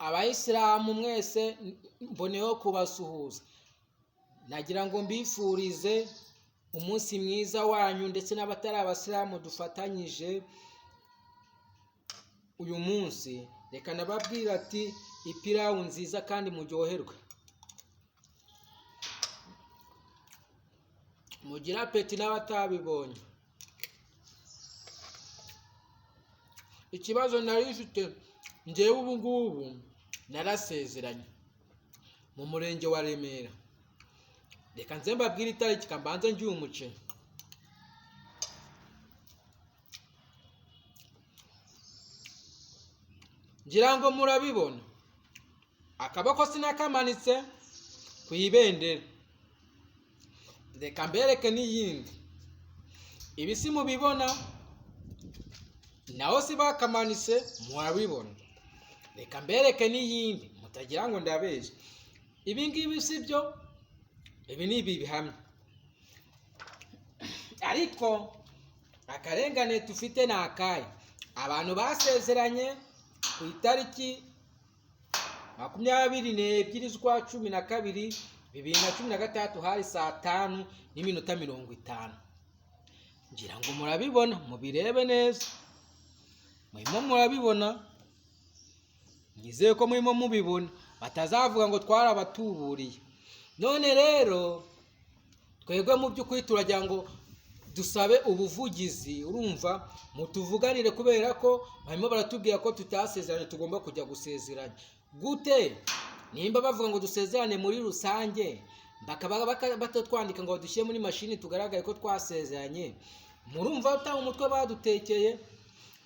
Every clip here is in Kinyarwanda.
Abayisilamu mwese mboneyeho kubasuhuza, nagira ngo mbifurize umunsi mwiza wanyu, ndetse n'abatari abasilamu dufatanyije uyu munsi. Reka nababwira ati ipirawu nziza kandi muryoherwe, mugire apeti n'abatabibonye. Ikibazo nari mfite njyewe ubu ngubu, narasezeranye mu murenge wa Remera. Reka nze mbabwire itariki, kambanze ngiye umuceri. Ngira ngo murabibona, akaboko sinakamanitse ku ibendera. Reka mbereke n'iyindi. Ibi si mubibona, naho si bakamanitse, murabibona. Reka mbereke n'iyindi mutagira ngo ndabeshya. Ibi ngibi si byo, ibi ni ibi bihamya. Ariko akarengane dufite ni akahe? Abantu basezeranye ku itariki 22 z'ukwa 12 2016, hari saa 5:50. Ngira ngo murabibona, mubirebe neza, murimo murabibona, nizeye ko murimo mubibona, batazavuga ngo twarabatuburiye. None rero twebwe mu by'ukuri turagira ngo dusabe ubuvugizi, urumva, mutuvuganire, kubera ko barimo baratubwira ko tutasezeranye, tugomba kujya gusezeranya gute? Nimba bavuga ngo dusezerane muri rusange, bakaba batatwandika ngo badushyire muri mashini tugaragare ko twasezeranye, murumva batanga umutwe badutekeye.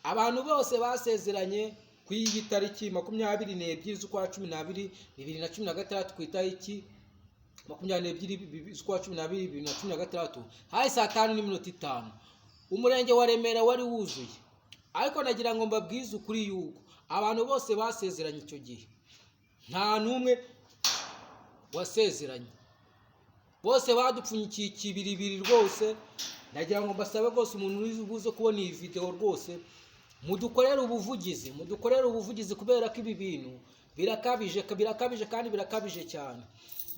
Abantu bose basezeranye ku iyi tariki 22 z'ukwa 12 2016, ku itariki 22 z'ukwa 12 2016, hari saa 5:05, umurenge wa Remera wari wuzuye. Ariko nagira ngo mbabwize ukuri yuko abantu bose basezeranye icyo gihe nta n'umwe wasezeranye, bose badupfunyikiye ikibiribiri rwose. Nagira ngo mbasabe rwose, umuntu uri buze kubona iyi videwo rwose, mudukorere ubuvugizi, mudukorere ubuvugizi, kubera ko ibi bintu birakabije, birakabije kandi birakabije cyane.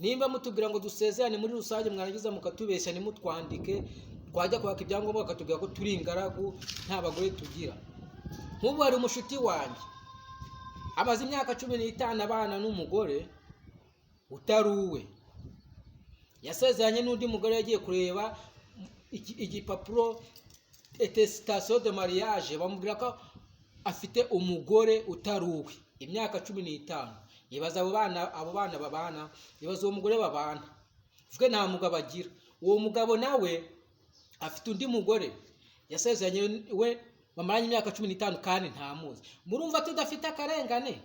Nimba mutubwira ngo dusezerane muri rusange, mwarangiza mukatubeshya ntimutwandike, twajya kwaka ibyangombwa bakatubwira ko turi ingaragu, nta bagore tugira. Nk'ubu hari umushuti wanjye amaze imyaka 15 abana n'umugore utari uwe, yasezeranye n'undi mugore, yagiye kureba igipapuro attestation de mariage, bamubwira ko afite umugore utari uwe imyaka 15. Ibaza abo bana babana, ibaza uwo mugore babana, vuge nta mugabo agira. Uwo mugabo nawe afite undi mugore yasezeranye we bamaranye imyaka 15 kandi ntamuzi. Murumva tudafite akarengane?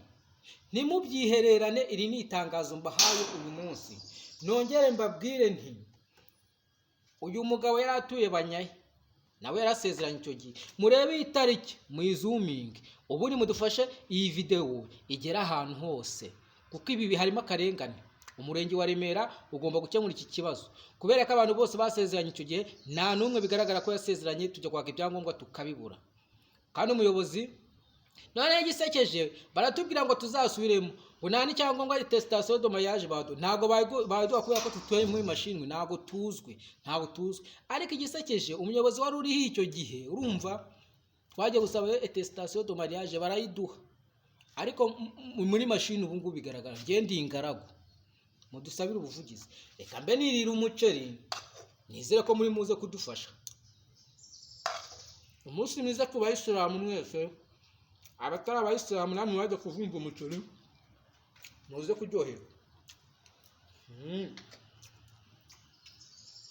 Ntimubyihererane, iri ni itangazo mbahaye uyu munsi. Nongere mbabwire nti uyu mugabo yari atuye Banyahe, nawe yarasezeranye icyo gihe. Murebe iyi tariki muyizuminge, ubundi mudufashe iyi videwo igere ahantu hose, kuko ibi harimo akarengane. Umurenge wa Remera ugomba gukemura iki kibazo, kubera ko abantu bose basezeranye icyo gihe nta n'umwe bigaragara ko yasezeranye, tujya kwaka ibyangombwa tukabibura. Kandi umuyobozi noneho igisekeje, baratubwira ngo tuzasubiremo, ngo nta n'icyangombwa attestation de mariage baduha, ntabwo baduha kubera ko tutuye muri mashini, ntabwo tuzwi, ntabwo tuzwi. Ariko igisekeje, umuyobozi wari uriho icyo gihe, urumva, twagiye gusaba attestation de mariage barayiduha, ariko muri mashini ubu ngubu bigaragara njye ndi ingaragu. Mudusabire ubuvugizi. Reka mbe nirira umuceri, nizere ko muri muze kudufasha. Umunsi mwiza ku bayisilamu mwese, abatari abayisilamu namwe bajya kuvumba umuceri, muze kuryoherwa.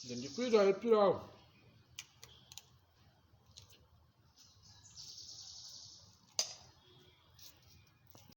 Njye ndi kwirira ipirawu.